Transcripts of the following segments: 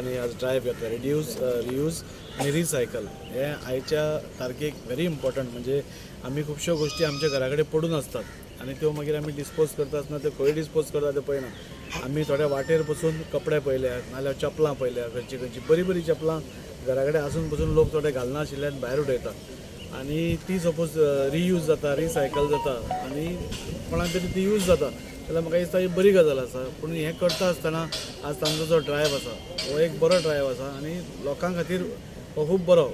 लोकांनी आज ड्रायव्ह घेतला, रिड्यूस, रियूज आनी रिसायकल, हें आयच्या तारखेक व्हेरी इम्पॉर्टंट. म्हणजे आमी खुबश्यो गोश्टी आमच्या घरा कडेन पडून आसतात आनी त्यो मागीर आमी डिस्पोज करता आसतना त्यो खंय डिस्पोज करता तें पळयना. आमी थोड्या वाटेर बसून कपडे पळयल्या नाजाल्यार चपलां पळयल्या. खंयची खंयची बरीं बरीं चपलां घरा कडेन आसून पसून लोक थोडे घालनाशिल्ले आनी भायर उडयतात आनी ती सपोज रियूज जाता, रिसायकल जाता आनी कोणाक तरी ती यूज जाता जाल्यार म्हाका दिसता ही बरी गजाल आसा. पूण हें करता आसतना आज तांचो जो ड्रायव्ह आसा हो एक बरो ड्रायव्ह आसा आनी लोकां खातीर हो खूब बरो.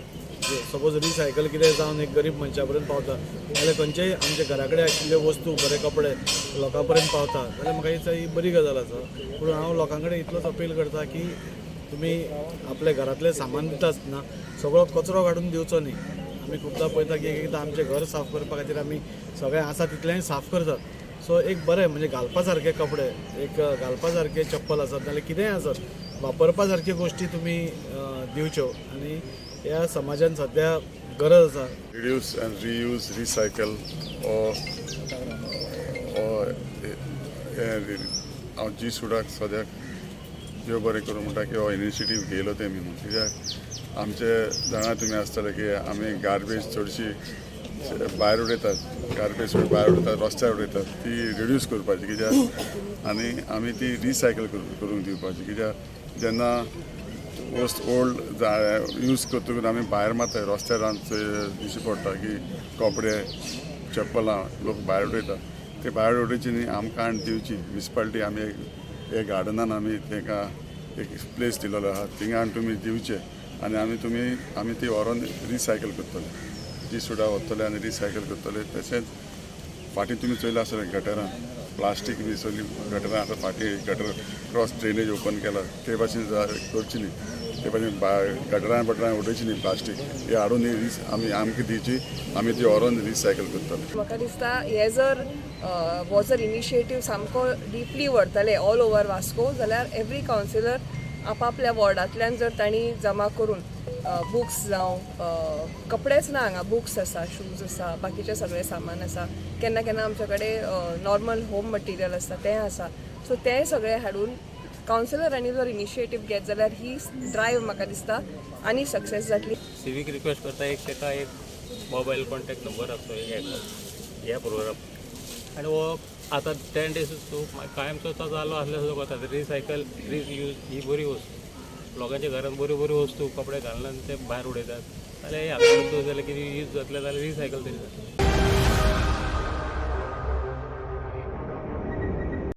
सपोज रिसायकल कितें जावन एक गरीब मनशा पर्यंत पावता जाल्यार, खंयचेय आमच्या घरा कडेन आशिल्ल्यो वस्तू, बरे कपडे लोकां पर्यंत पावता जाल्यार म्हाका दिसता ही बरी गजाल आसा. पूण हांव लोकां कडेन इतलोच अपील करता की तुमी आपल्या घरांतलें सामान दिता आसतना सगळो कचरो काडून दिवचो न्ही. आमी खुबदां पळयता की एक एकदां आमचें घर साफ करपा खातीर आमी सगळें आसा तितलेंय साफ करतात. सो एक बरें म्हणजे घालपा सारके कपडे, एक घालपा सारके चप्पल आसत नाल्यार कितेंय आसत, वापरपा सारक्यो गोश्टी तुमी दिवच्यो आनी ह्या समाजान सद्या गरज आसा. रिड्यूस अँड रियूज, रिसायकल हो हांव जी सुडाक सद्याक देव बरें करूं म्हणटा की हो इनिशिएटीव घेयलो तेमी म्हणून. कित्याक आमचे जाणा तुमी आसतले की आमी गार्बेज चडशी भायर उडयतात, गार्बेज भायर उडयतात, रस्त्यार उडयतात. ती रिड्यूस करपाची कित्याक आनी आमी ती रिसायकल करूंक दिवपाची. कित्याक जेन्ना वस्त ओल्ड यूज करतकूच आमी भायर मारता, रस्त्यार आमचे दिश्टी पडटा की कपडे, चप्पलां लोक भायर उडयता. ते भायर उडोवची न्ही, आमकां हाडून दिवची. म्युनिसिपालिटी आमी एक गार्डनान आमी तांकां एक प्लेस दिलेलो आहा, थिंगा हाडून तुमी दिवचे आनी आमी ती व्हरोन रिसायकल करतले. जी सुद्दां व्हरतले आनी रिसायकल करतले. तशेंच फाटीं तुमी चोयलां आसतलें, गटरां प्लास्टीक बी सगळी गटरां. आतां फाटीं गटर क्रॉस ड्रेनेज ओपन केला, ते भाशेन करची न्ही. ते भाशेन गटरां बटरां उडोवची न्ही प्लास्टीक. हे हाडून आमी आमकां दिवची, आमी ती व्हरोन रिसायकल करतले. म्हाका दिसता हे जर हो जर इनिशिएटीव सामको डिपली व्हरतले ऑल ओवर वास्को जाल्यार एवरी कावन्सिलर आपापल्या वॉर्डांतल्यान जर तांणी जमा करून बुक्स जावं, कपडेच ना, हांगा बुक्स आसा, शूज आसा, बाकीचें सगळें सामान आसा, केन्ना केन्ना आमचे कडेन नॉर्मल होम मटिरियल आसता तें आसा, सो तें सगळें हाडून कावन्सिलरांनी जर इनिशिएटीव घेत जाल्यार ही ड्रायव्ह म्हाका दिसता आनी सक्सेस जातली. सिवीक रिक्वेस्ट करता, एक ताका एक मोबायल कॉन्टॅक्ट नंबर आसचो एक ह्या प्रोग्राम आनी हो आतां 10 डेज कायमचो तो जालो आसल्यार सुद्दां वता. रिसायकल, रियूज ही बरी वस्तू. लोकांच्या घरान बऱ्यो बऱ्यो वस्तू, कपडे घालना, ते भायर उडयतात जाल्यार हांगा जाल्यार कितें यूज जातले जाल्यार रिसायकल तरी जातलें.